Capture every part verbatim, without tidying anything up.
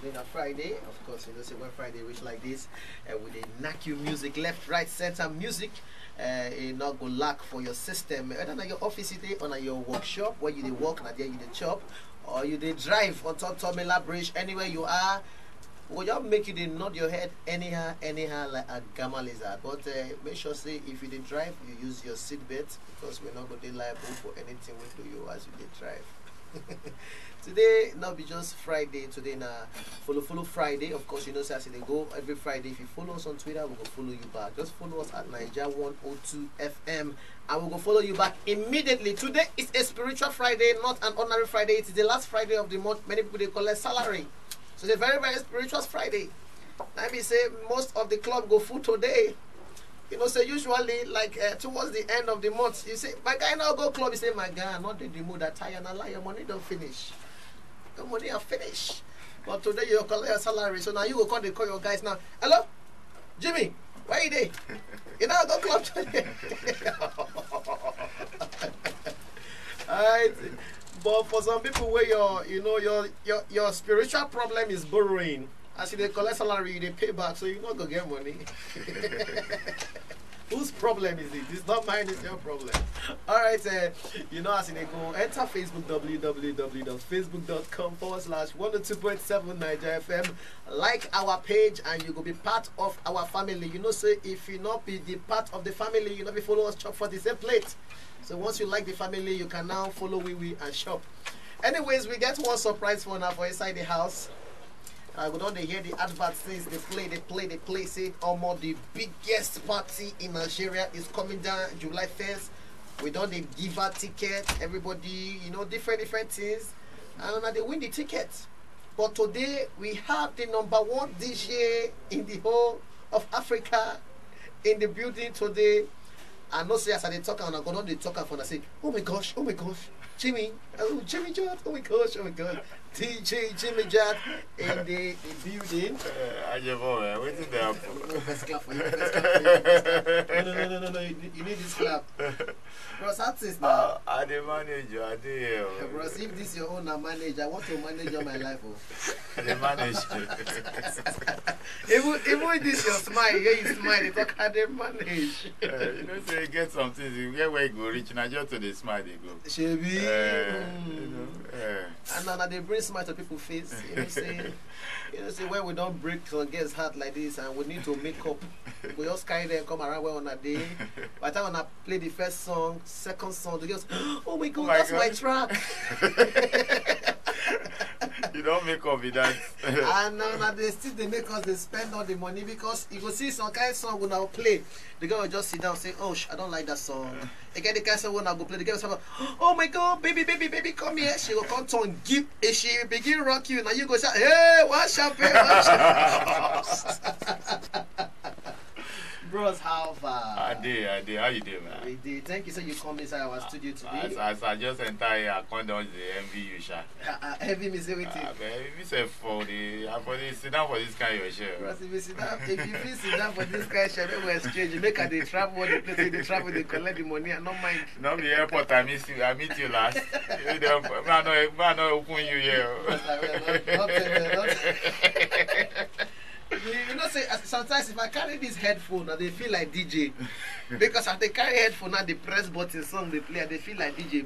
Today na Friday, of course, you know say when Friday reach like this, uh, we dey knack you music left, right, center music. Uh, e no go lack for your system. Whether na your office you dey, or na your workshop where you dey work, na there you dey chop, or you dey drive on top Tomela Bridge, anywhere you are, we go just make you dey nod your head anyhow, anyhow like a gamma lizard. But uh, make sure say if you dey drive, you use your seat belt, because we no go dey liable for anything we do you as you dey drive. Today no be just Friday, today na follow follow Friday. Of course, you know say as e dey go every Friday, if you follow us on Twitter, we go follow you back. Just follow us at Naija one oh two F M, and we go follow you back immediately. Today is a spiritual Friday, not an ordinary Friday. It is the last Friday of the month. Many people dey collect salary, so it's a very, very spiritual Friday. Let me say most of the club go full today. You know, say usually like uh, towards the end of the month, you say, "My guy, now go club." You say, "My guy, I'm not in the mood. I tire, na lie, your money don't finish. Your money are finish." But today you collect your salary, so now you go call, dey call your guys now. "Hello, Jimmy, where you dey? You know, go club today." All right. But for some people where your, you know, your your your spiritual problem is borrowing. As you dey collect salary, you dey pay back, so you no go get money. Whose problem is it? It's not mine, it's your problem. All right, uh, you know, as you dey go, enter Facebook, w w w dot facebook dot com forward slash one oh two point seven Naija F M. Like our page, and you go be part of our family. You know, say if you not be the part of the family, you not be follow us chop for the same plate. So once you like the family, you can now follow we we and shop. Anyways, we get one surprise for now for inside the house. I go don dey hear the advert since they play, they play, they play. Say omo, the biggest party in Nigeria is coming down July first. We don dey give out ticket, everybody, you know, different different things, and una dey win the ticket. But today we have the number one D J in the whole of Africa in the building today. I know say as I dey talk, and I go don dey talk am for una say, "Oh my gosh, oh my gosh, Jimmy, oh Jimmy Jones, oh my gosh, oh my gosh." D J Jimmy Jack in the, the building. Uh, Ajebo, man, wetin dey happen? First clap for you, first clap for you, first clap. No, no, no, no, no, no, you, you need this clap. Bros, artist now. Uh, I dey manage you, I dey here. Oh. Bros, if this your own na manage, I want to manage all my life. Oh. I dey manage you. Even even this your smile, here you smile, they talk how they manage. Uh, you know, say you get some things, you get where you go reach, na just to dey smile, dey go. Shebi. Uh, mm. You know, uh, And now, now they bring smile to people face. You know, say, you know, say when we don't break some girls' heart like this, and we need to make up, we just carry them come around well on a day. By the time when I play the first song, second song, the girls, "Oh my God, oh my that's God. My track." You don't make up with that. And now, now they still they make us they spend all the money, because you go see some kind of song when I play, the girl will just sit down and say, "Oh, sh- I don't like that song." Again, the kind of song when I go play, the girl will say, "Oh my God, baby, baby, baby, come here." She will come turn give. If she begin rock you, now you go say, "Hey, what's up, hey, what's up?" Bros, how far? I dey, I dey. How you dey, man? We dey. Thank you, so you come inside our studio today. As, as I just enter here, I come down the envy you, sha. Uh, uh, heavy me say wetin? Uh, man, if you say for the, uh, for the sit down for this kind of show. Bros, if you sit down, if you feel sit down for this kind of show, make we exchange. Make I dey travel all the place, dey travel, dey collect the money, I no mind. No be airport I miss you, I meet you last. You don't, man, no, man, no open you here. Bros, I will not, not, not, not. You, you know, say uh, sometimes if I carry this headphone, I dey feel like D J. Because I dey carry headphone and dey press button, song dey play, I dey feel like D J.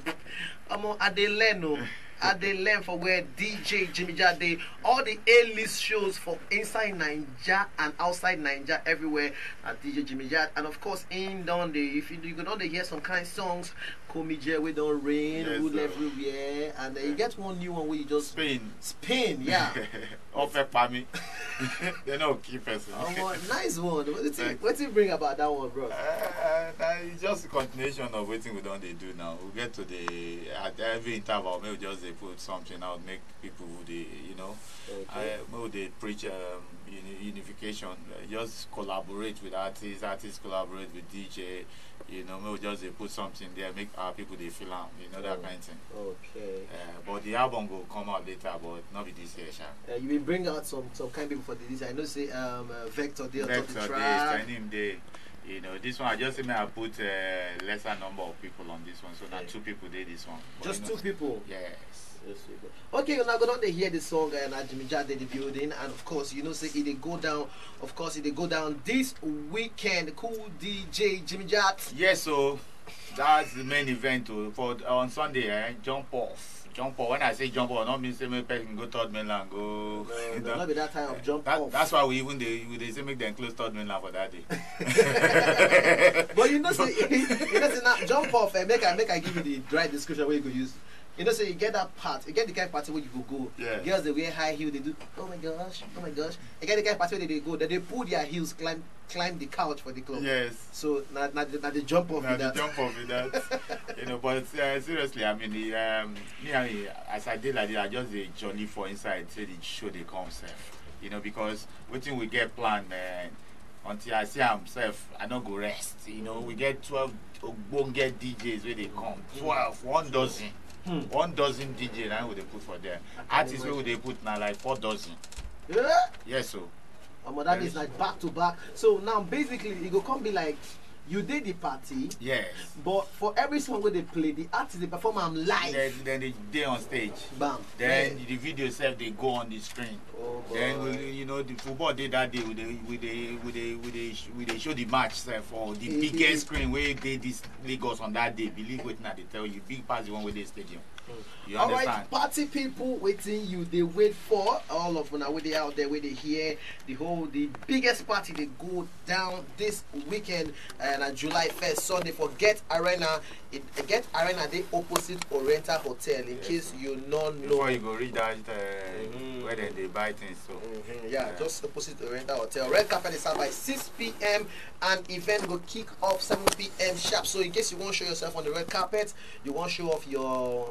Omo, I dey learn, oh. I dey learn for where D J Jimmy Jade, all the A-list shows for inside Nigeria and outside Nigeria, everywhere at D J Jimmy Jade. And of course, in don dey, if you, you go don dey hear some kind songs, Komije, we don rain, yes, rule sir. Everywhere, and uh, you get one new one where you just Spain. Spain, yeah. Ofe Pami. They no kill person. Oh, nice one. What do you think? What do you bring about that one, bro? Uh, that is just a continuation of what we don't they do now. We get to the at every interval, maybe just they put something out, make people who they, you know, okay. I, maybe they preach um, uni- unification. Uh, just collaborate with artists, artists collaborate with D J. You know, maybe just they put something there, make our people they feel am. You know that kind of thing. Okay. Uh, but the album will come out later, but not be this year, sha. Uh, you will bring out some some kind people for this. I know say um uh, Vector dey on top the track. Vector dey, him dey. You know, this one I just say may I put a lesser number of people on this one, so that two people did this one. But, Just you two know, people. Yes. Okay, now go down there hear the song and uh, Jimmy Jad in the building, and of course you know say it dey go down. Of course it dey go down this weekend. Cool D J Jimmy Jad. Yes, so that's the main event. Oh, for on Sunday, eh? Jump off, jump off. When I say jump off, not mean say make person go third mainland go. No, no be that time of jump That, off. That's why we even dey we dey say make dem close third mainland for that day. But you know say you know say now jump off and make I make I give you the dry description where you go use. You know say you get that part, you get the kind of party where you go go. Yeah. Girls they wear high heel, they do oh my gosh, oh my gosh. You get the kind of party where they go, then they pull their heels, climb climb the couch for the club. Yes. So now now the, now the jump off Now with the that. Jump off with that. You know, but uh, seriously, I mean, the, um, me, I mean, as I did like this, I just dey jolly for inside, say the show they come self. You know, because wetin we get planned, man. Until I see am self, I no go rest. You know, we get twelve ogbonge D Js where they come. Twelve, one dozen. One dozen D J now we dey put for there. Artists wey we dey put na like four dozen. Yeah. Yes, so Omo, that is like back to back. So now basically it go come be like you did the party, yes. But for every song where they play, the artist they perform am live. Then, then they dey on stage. Bam. Then the video self they go on the screen. Oh, Then boy. we, you know, the football day that day we dey we dey we dey we dey sh- we dey show the match sef for the Eh, biggest eh, screen wey dey this Lagos on that day. Believe wetin I dey tell you, big pass the one wey dey stadium. You All understand? Right, party people waiting you they wait for all of una where they out there where they hear the whole the biggest party they go down this weekend and uh, July first Sunday for Get Arena. It, Get Arena they opposite Oriental Hotel in case you no know. Before you go reach that uh, where dem dey buy things so. Mhm, yeah, just opposite Oriental Hotel. Red carpet is out by six p.m. and event go kick off seven p.m. sharp. So in case you want to show yourself on the red carpet, you want to show off your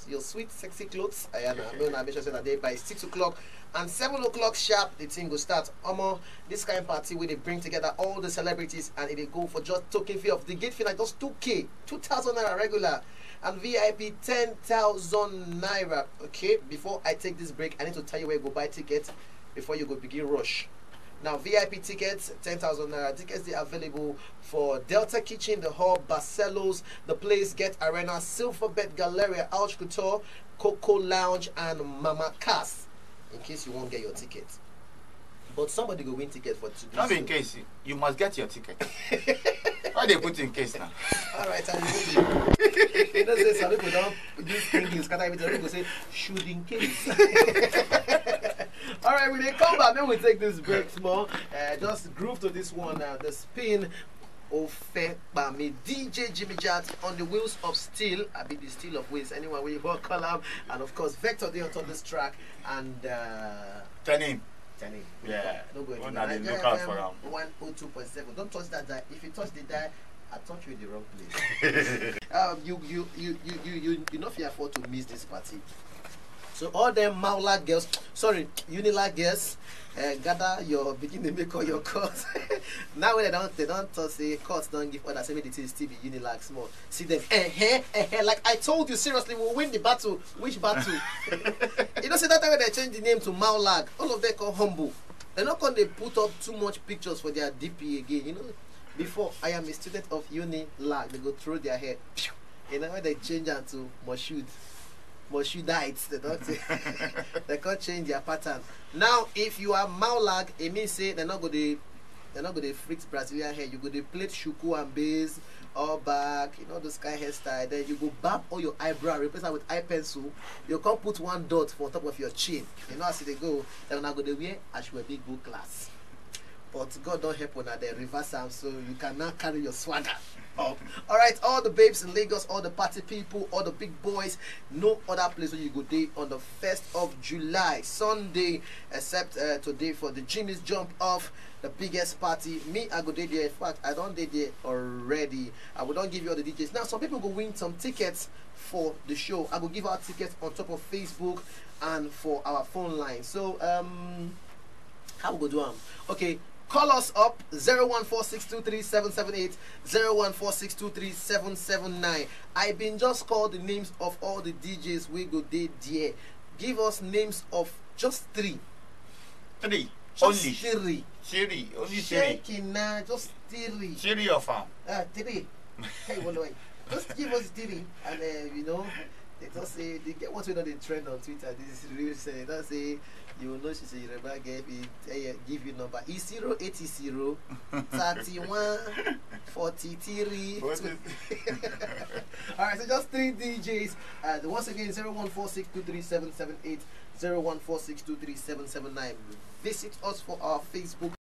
your sweet sexy clothes, I am going to make sure that they by six o'clock and seven o'clock sharp the thing go start. Omo, this kind of party where they bring together all the celebrities and it dey go for just token fee of the gate fee na just two k, two thousand naira regular, and V I P ten thousand naira. Okay, before I take this break, I need to tell you where you go buy tickets before you go begin rush. Now V I P tickets ten thousand naira. Tickets they available for Delta Kitchen, the Hall, Barcelos, the Place, Get Arena, Silverbet Galleria, Ouch Couture, Coco Lounge, and Mama Cass. In case you won't get your ticket, but somebody go win ticket for today. Not in case you, you must get your ticket. Why they put in case now? All right, I'm ready. You know say some people don't use English. Can I even go say should in case? All right, we dey come back. Then we take this break small. Uh, just groove to this one. Uh, the spin. Ofe Bami, D J Jimmy Jat on the wheels of steel. I be the steel of wheels. Anyone we call collab, and of course Vector dey on top this track and uh, Tell him. Tell him. Yeah. No go Una dey look out for am. One oh two point seven. Don't touch that die. If you touch the die, I touch you in the wrong place. um, you, you, you, you, you, you, you know if you afford to miss this party. So all them Maula girls, sorry, Unila girls, uh, gather your begin to make all your calls. Now when they don't, they don't talk say calls don't give others. Say make the thing still be Unilag small. See them, eh, eh, eh, eh, like I told you seriously, we'll win the battle. Which battle? You know, say that time when they change the name to Maulag, all of them call humble. They're not gonna put up too much pictures for their D P again. You know, before I am a student of Unilag, they go throw their hair. Pew! You know when they change am to Moshood, Moshoodites, they don't. They can't change their pattern. Now, if you are Maulag, it means say they're not gonna. They're not gonna freak Brazilian hair. You go they plait shuku and bass, all back, you know, this kind of hairstyle. Then you go bab all your eyebrow, replace it with eye pencil. You can't put one dot for top of your chin. You know, as they go, then I go they wear as you were big book class. But God don't help una, they reverse am, so you can now carry your swagger up. All right, all the babes in Lagos, all the party people, all the big boys, no other place where you go day on the first of July, Sunday, except uh, today for the Jimmy's Jump Off, the biggest party. Me, I go day there. In fact, I don't day there already. I will don't give you all the details. Now, some people go win some tickets for the show. I go give out tickets on top of Facebook and for our phone line. So, um, how we go do am? Okay, call us up zero one four six two three seven seven eight, zero one four six two three seven seven nine. I been just call the names of all the D Js we go dey there. Give us names of just three. Three. Just Only. Three. Three, only three. Shaking now, just three. Three of them. Ah, three. Hey, what do I? Just give us three, and uh, you know, they just say they get what we know they trend on Twitter. This is real say that say you know she's a Yoruba girl. It uh, give you number. It's zero eight zero thirty one forty three. What is All right, so just three D Js. Uh, once again, zero one four six two three seven seven eight, zero one four six two three seven seven nine. Visit us for our Facebook